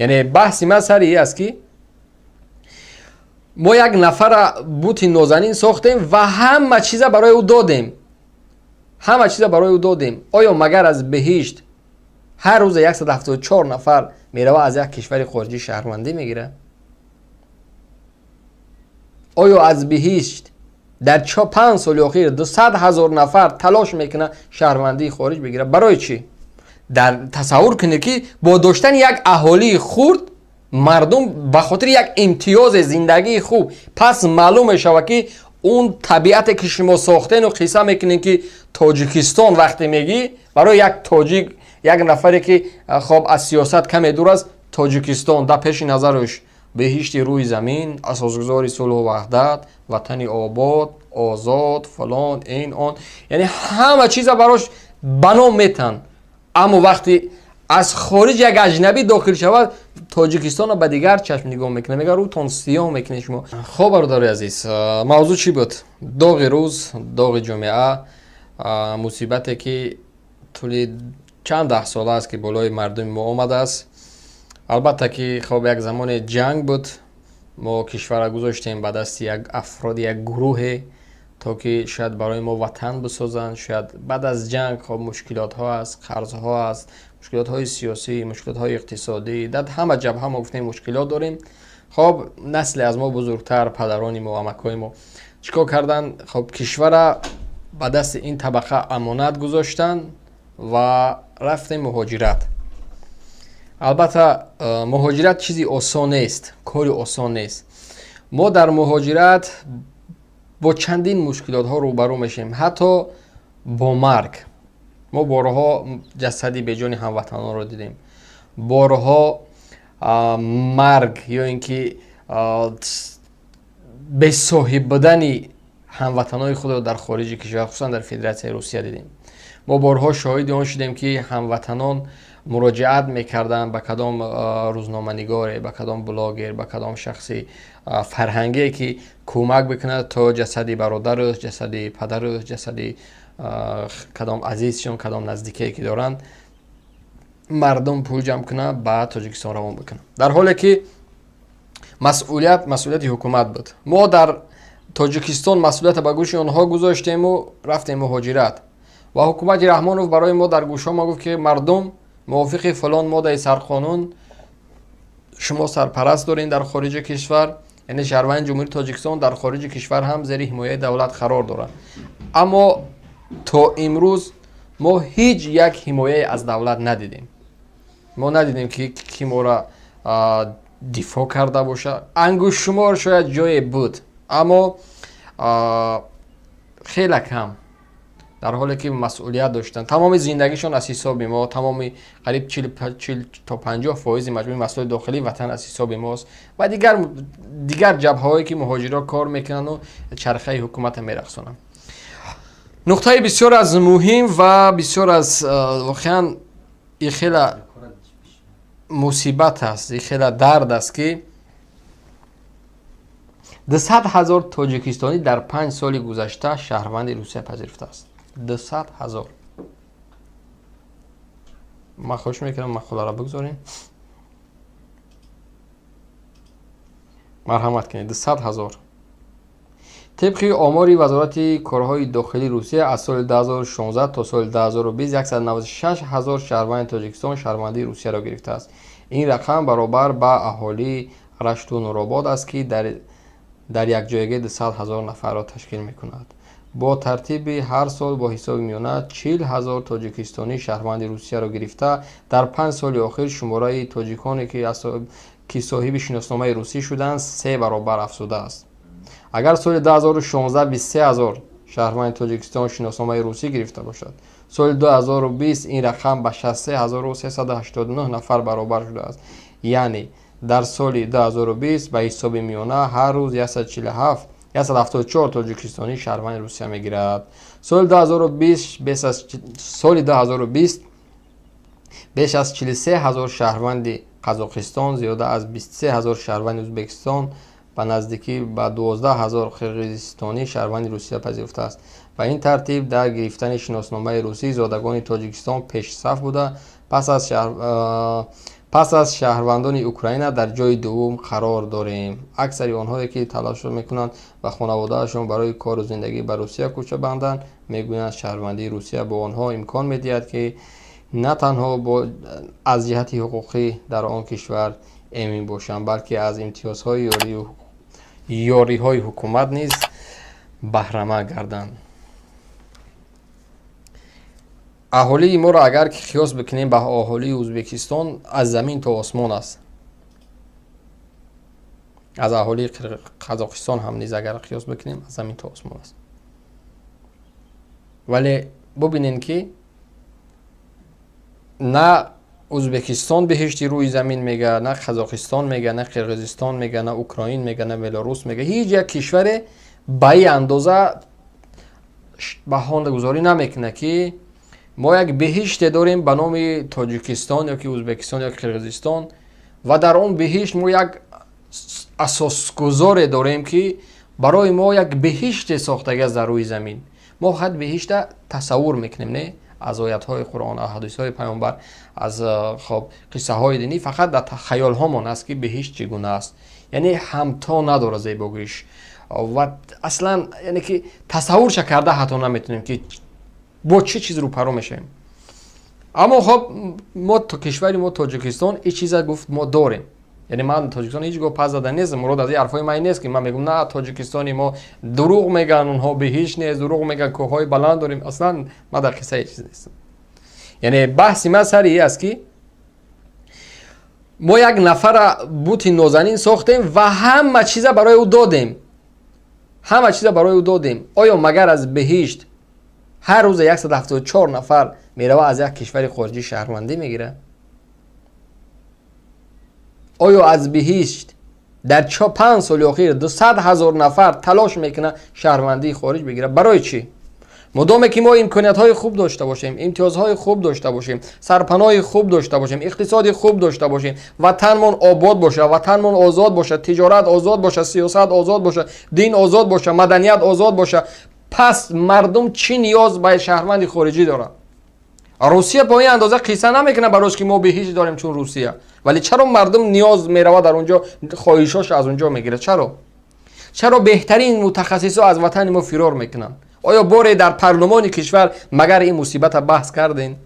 Яъне баҳси ман сари и аст, ки мо як нафара бути нозанин сохтем ва ҳама чиза барои ӯ додем, ҳама чиза барои ӯ додем. Оё магар аз беҳишт ҳар рӯза 174 нафар мерава, аз як кишвари хориҷӣ шаҳрвандӣ мегирад? Оё аз беҳишт дар 5 соли охир 200 000 нафар талош мекунад шаҳрвандии хориҷ бигирад? Барои чӣ? Дар тасаввур кунед, ки бо доштани як аҳолии хурд мардум ба хотири як имтиёзи зиндагии хуб. Пас маълум мешавад, ки он табиате, ки шумо сохтену қисса мекунед, ки Тоҷикистон вақте мегӣ, барои як тоҷик, як нафаре, ки хоб аз сиёсат каме дур аст, Тоҷикистон дар пеши назараш беҳишти рӯи замин, асосгузори сулҳу ваҳдат, ватани обод, озод, фалон, ин, он, яъне ҳама чиза барош ба ном метанд. Аммо вақте аз хориҷ як аҷнабӣ дохил шавад, Тоҷикистонро ба дигар чашм нигоҳ мекунад, мега рӯтон сиёҳ мекунед шумо. Хоб, бародари азиз, мавзӯъ чӣ буд? Доғи рӯз, доғи ҷомеа, мусибате, ки тӯли чанд даҳ сола аст, ки болои мардуми мо омадааст. Албатта ки хоб, як замоне ҷанг буд, мо кишварро гузоштем ба дасти як афроди, як гурӯҳе, то ки шояд барои мо ватан бисозанд. Шояд баъд аз ҷанг хоб мушкилотҳо аст, қарзҳо аст, мушкилотҳои сиёсӣ, мушкилотҳои иқтисодӣ, дар ҳама ҷабҳа мо гуфтем мушкилот дорем. Хоб, насле аз мо бузургтар, падарони мо, амакҳои мо чӣ кор карданд? Хоб, кишвара ба дасти ин табақа амонат гузоштанд ва рафтем муҳоҷират. Албатта, муҳоҷират чизи осон нест, кори осон нест. Мо дар муҳоҷират бо чандин мушкилотҳо рӯбарӯ мешавем, ҳатто бо марг. Мо борҳо ҷасади беҷони ҳамватанонро дидем, борҳо марг ё ин ки бесоҳиб будани ҳамватанони худро дар хориҷи кишвар, хусусан дар Федератсияи Русия, дидем. Мо борҳо шоҳиди он шудем, ки ҳамватанон муроҷиат мекарданд ба кадом рӯзноманигоре, ба кадом блогер, ба кадом шахси фарҳангие, ки кӯмак бикунад, то ҷасади бародару, ҷасади падару, ҷасади кадом азизшон, кадом наздикие, ки доранд, мардум пул ҷамъ кунад, ба Тоҷикистон равон бикунад, дар ҳоле ки масъулият масъулияти ҳукумат буд. Мо дар Тоҷикистон масъулията ба гӯши онҳо гузоштему рафтем муҳоҷират ва ҳукумати Раҳмонов барои мо дар гӯшҳо ма гуфт, ки мардум, мувофиқи фалон моддаи сарқонун шумо сарпараст дорем дар хориҷи кишвар, яъне шаҳрванди Ҷумҳурии Тоҷикистон дар хориҷи кишвар ҳам зери ҳимояи давлат қарор дорад. Аммо то имрӯз мо ҳеҷ як ҳимояе аз давлат надидем. Мо надидем, ки ки моро дифоъ карда бошад. Ангуштшумор шояд ҷое буд, аммо хеле кам, дар ҳоле ки масъулият доштанд. Тамоми зиндагишон аз ҳисоби мо, тамоми қариб 40 то 50 фоизи маҷмӯи маҳсулоти дохилии ватан аз ҳисоби мост ва дигар ҷабҳаҳое, ки муҳоҷирон кор мекунанду чархаи ҳукумата мерақсонанд. Нуқтаи бисёр аз муҳим ва бисёр аз воқеан и хела мусибат аст, и хела дард аст, ки 200 000 тоҷикистонӣ дар 5 соли гузашта шаҳрванди Русия пазируфтааст. 200 000. Ман хоҳиш мекунам, мақоларо бигзорем, марҳамат кунед. 200 000. Тибқи омори Вазорати корҳои дохилии Русия, аз соли 2016 то соли 2020 196 ҳазор шаҳрванди Тоҷикистон шаҳрвандии Русияро гирифтааст. Ин рақам баробар ба аҳолии Рашту Нуробод аст, ки дар якҷоягӣ 200 ҳазор нафарро ташкил мекунад. Бо тартиби ҳар сол бо ҳисоби миёна 40 000 тоҷикистонӣ шаҳрванди Русияро гирифта. Дар 5 соли охир шумораи тоҷиконе, ки соҳиби шиносномаи русӣ шуданд, се баробар афзудааст. Агар соли 2016 23 ҳазор шаҳрванди Тоҷикистон шиносномаи русӣ гирифта бошад, соли 2020 ин рақам ба 63 389 нафар баробар шудааст. Яъне дар соли 2020 ба ҳисоби миёна ҳар рӯз 147 174 тоҷикистонӣ шаҳрванди Русия мегирад. Соли 2020 беш аз 43 ҳазор шаҳрванди Қазоқистон, зиёда аз 23 ҳазор шаҳрванди Ӯзбекистон, ба наздикӣ ба 12 ҳазор қирғизистонӣ шаҳрванди Русия пазируфтааст. Ба ин тартиб, дар гирифтани шиносномаи русӣ зодагони Тоҷикистон пешсаф буда, пас Пас аз шаҳрвандони Украина дар ҷои дуввум қарор дорем. Аксари онҳое, ки талош мекунанд ва хонаводаашон барои кору зиндагӣ ба Русия кӯча банданд, мегӯянд, шаҳрвандии Русия бо онҳо имкон медиҳад, ки на танҳо аз ҷиҳати ҳуқуқӣ дар он кишвар эмин бошанд, балки аз имтиёзҳои ёриҳои ҳукумат низ баҳрама гарданд. Аҳолии моро агар ки қиёс бикунем ба аҳолии Ӯзбекистон, аз замин то осмон аст. Аз аҳолии Қазоқистон ҳам низ агар қиёс бикунем, аз замин то осмон аст. Вале бубинем, ки на Ӯзбекистон беҳишти рӯи замин мега, на Қазоқистон мега, на Қирғизистон мега, на Украин мега, на Беларус мега. Ҳеҷ як кишваре ба ин андоза баҳонагузорӣ намекунад, ки мо як беҳиште дорем ба номи Тоҷикистон ё ки Ӯзбекистон ё Қирғизистон ва дар он беҳишт мо як асосгузоре дорем, ки барои мо як беҳиште сохтагиаст дар рӯи замин. Мо фақат беҳишта тасаввур мекунем, не аз оятҳои Қуръон, аз ҳадисҳои Паёмбар, аз хоб қиссаҳои динӣ. Фақат дар хаёлҳомон аст, ки беҳишт чӣ гуна аст, яъне ҳамто надорад зебогиш ва аслан яъне ки тасаввурша карда ҳатто наметонем, ки бо чӣ чиз рӯпарӯ мешавем. Аммо хоб, мо, кишвари мо Тоҷикистон, ин чиза гуфт, мо дорем. Яъне ман Тоҷикистон ҳеҷ гоҳ пас зада нестам. Мурод аз ин ҳарфҳои ман нест, ки ман мегӯм, на, Тоҷикистони мо дурӯғ мегӯянд, онҳо беҳишт нест, дурӯғ мегӯянд, кӯҳҳои баланд дорем. Аслан ман дар қиссаи чиз нестам. Яъне баҳси ман сари ин аст, ки мо як нафара бути нозанин сохтем ва ҳама чиза барои ӯ додем, ҳама чиза барои ӯ додем. Оё магар аз беҳишт ҳар рӯза 174 нафар мерава, аз як кишвари хориҷӣ шаҳрвандӣ мегирад? Оё аз беҳишт дар 5 соли охир 200 ҳазор нафар талош мекунад шаҳрвандии хориҷ бигирад? Барои чӣ? Мудоме ки мо имкониятҳои хуб дошта бошем, имтиёзҳои хуб дошта бошем, сарпаноҳи хуб дошта бошем, иқтисоди хуб дошта бошем, ватанмон обод бошад, ватанмон озод бошад, тиҷорат озод бошад, сиёсат озод бошад, дин озод бошад, маданият озод бошад, пас мардум чӣ ниёз ба шаҳрванди хориҷӣ дорад? Русия бо ин андоза қисса намекунад барош, ки мо беҳишт дорем, чун Русия. Вале чаро мардум ниёз меравад дар он ҷо, хоҳишош аз он ҷо мегирад? Чаро беҳтарин мутахассисо аз ватани мо фирор мекунанд? Оё боре дар парлумони кишвар магар ин мусибата баҳс кардем?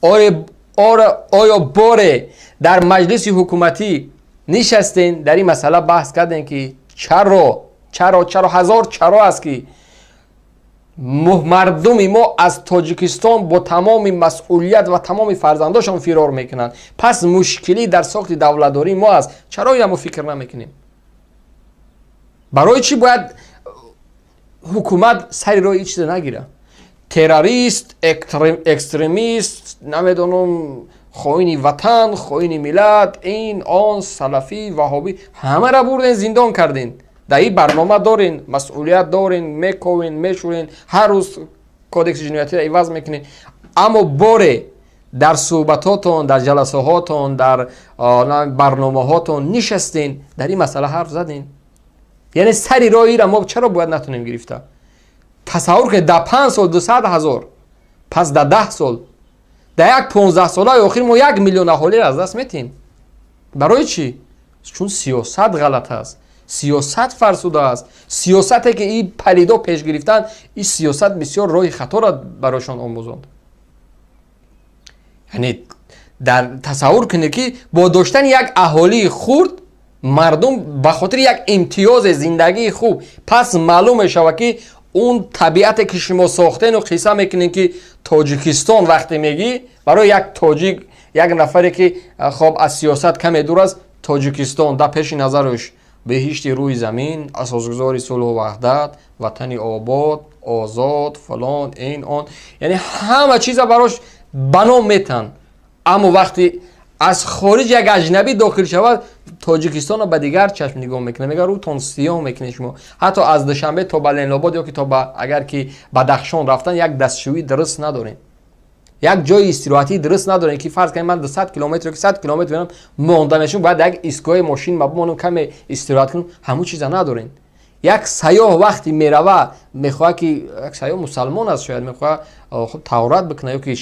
Оё боре дар маҷлиси ҳукуматӣ нишастем, дар ин масъала баҳс кардем, ки чаро, ҳазор чаро аст, ки мардуми мо аз Тоҷикистон бо тамоми масъулият ва тамоми фарзандошон фирор мекунанд? Пас мушкилӣ дар сохти давлатдории мо аст. Чаро ина мо фикр намекунем? Барои чӣ бояд ҳукумат сари роҳи ин чиза нагирад? Террорист, экстремист, намедонам, хоини ватан, хоини миллат, ин он, салафӣ, ваҳобӣ, ҳамаро бурден, зиндон карден. Дар ин барнома дорен, масъулият дорен, мековен, мешӯрен, ҳар рӯз кодекси ҷиноятиро иваз мекунед. Аммо боре дар суҳбатҳотон, дар ҷаласаҳотон, дар барномаҳотон нишастен, дар ин масъала ҳарф заден? Яъне сари роҳира мо чаро бояд натонем гирифта? Тасаввур кунед, дар 5 сол 200 ҳазор, пас дар 10 сол, дар як 15 солаи охир мо 1 миллион аҳолиро аз даст метиҳем. Барои чӣ? Чун сиёсат ғалат аст, сиёсат фарсуда аст. Сиёсате, ки ин палидо пеш гирифтан, ин сиёсат бисёр роҳи хаторо барояшон омӯзонд. Яъне дар тасаввур кунед, ки бо доштани як аҳолии хурд мардум ба хотири як имтиёзи зиндагии хуб. Пас маълум мешавад, ки он табиате, ки шумо сохтену қисса мекунед, ки Тоҷикистон вақте мегӣ, барои як тоҷик, як нафаре, ки хоб аз сиёсат каме дур аст, Тоҷикистон дар пеши назараш беҳишти рӯи замин, асосгузори сулҳу ваҳдат, ватани обод, озод, фалон, ин он, яъне ҳама чиза барош ба ном метанд. Аммо вақте аз хориҷ як аҷнабӣ дохил шавад, Тоҷикистонро ба дигар чашм нигоҳ мекунад, мега, рӯтон сиёҳ мекунед шумо. Ҳатто аз Душанбе то ба Ленинобод ё ки то ба, агар ки Бадахшон рафтан, як дастшӯӣ дуруст надорем, як ҷои истироҳатӣ дуруст надорем, ки фарз кунем, ман 200 километр ё ки 100 километр мерам, монда мешум, бояд як истгоҳи мошин ма бимонам, каме истироҳат кунам. Ҳамун чиза надорем. Як сайёҳ вақте мерава, мехоҳад ки, як сайёҳ мусалмон аст, шояд мехоҳад хоб таҳорат бикунад ё ки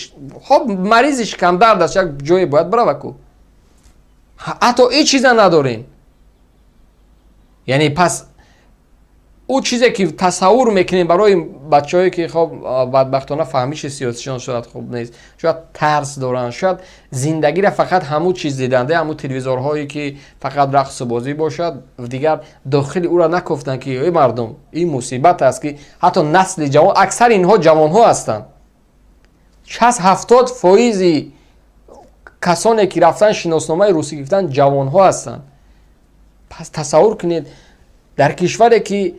хоб маризи шикамдард аст, як ҷое бояд бирава ку, ҳатто ин чиза надорем. Яъне пас ӯ чизе ки тасаввур мекунем барои бачаҳое ки хоб бадбахтона фаҳмиши сиёсишон шояд хуб нест, шояд тарс доранд, шояд зиндагиро фақат ҳамун чиз диданд, ҳамун телевизорҳое ки фақат рақсу бозӣ бошад, дигар дохили ӯро накуфтанд, ки эй мардум, ин мусибат аст, ки ҳатто насли ҷавон, аксари инҳо ҷавонҳо ҳастанд. 60-70 фоизи касоне ки рафтан шиносномаи русӣ гирифтан, ҷавонҳо ҳастанд. Пас тасаввур кунед, дар кишваре ки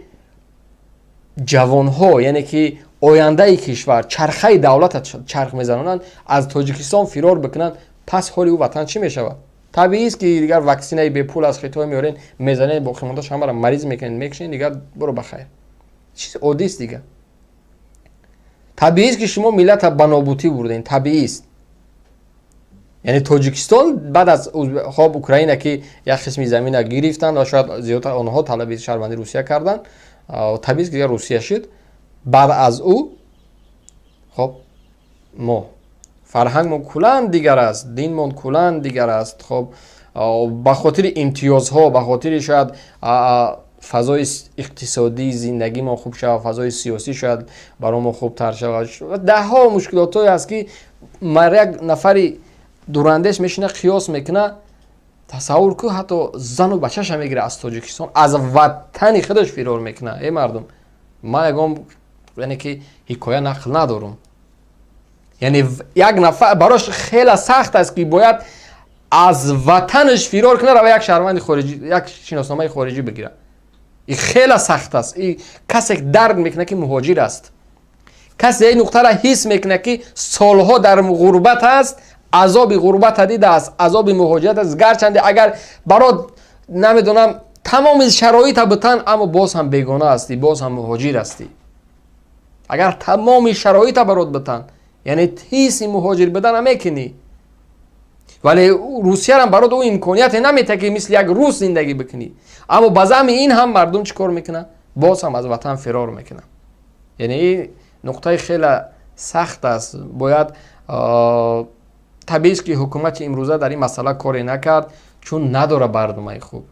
ҷавонҳо, яъне ки ояндаи кишвар, чархаи давлата чарх мезанонанд, аз Тоҷикистон фирор бикунанд, пас ҳоли ӯ ватан чӣ мешавад? Табиист, ки дигар ваксинаи бепул аз Хитой меорен, мезанед, боқимондааш ҳамаро мариз мекунед, мекушед, дигар буро ба хайр, чизи оддист дигар. Табиист, ки шумо миллата ба нобудӣ бурдем, табиист. Яъне Тоҷикистон баъд аз хоб Украина, ки як қисми замина гирифтанд ва шояд зиёдтар онҳо талаби шаҳрвандии Русия карданд, табиист, ки дигар Русия шуд. Баъд аз ӯ хоб мо фарҳангмон куллан дигар аст, динмон куллан дигар аст. Хоб ба хотири имтиёзҳо, ба хотири шояд фазои иқтисодии зиндагимон хуб шавад, фазои сиёсӣ шояд барои мо хубтар шавад, даҳҳо мушкилотҳое аст, ки як нафари дурандеш мешина, қиёс мекуна. Тасаввур ку, ҳатто зану бачаша мегира, аз Тоҷикистон, аз ватани худаш фирор мекуна. Э мардум, ман ягон, яъне ки ҳикоя нақл надорум. Яъне як нафар барош хеле сахт аст, ки бояд аз ватанаш фирор кунад, рава як шаҳрванди хориҷӣ, як шиносномаи хориҷӣ бигирад. И хеле сахт аст. И касе дарк мекунад, ки муҳоҷир аст, касе ин нуқтаро ҳис мекунад, ки солҳо дар ғурбат аст, азоби ғурбата дидааст, азоби муҳоҷират аст. Гарчанде агар барот, намедонам, тамоми шароита бутан, аммо боз ҳам бегона ҳастӣ, боз ҳам муҳоҷир ҳастӣ. Агар тамоми шароита барот бутан, яъне ҳисси муҳоҷир будана мекунӣ, вале Русиярам барот ӯ имконияте наметиҳад, ки мисли як рус зиндагӣ бикунӣ. Аммо ба заъми ин ҳам мардум чӣ кор мекунад? Боз ҳам аз ватан фирор мекунад. Яъне ин нуқтаи хеле сахт аст. Бояд, табиист, ки ҳукумати имрӯза дар ин масъала коре накард, чун надорад барномаи хуб.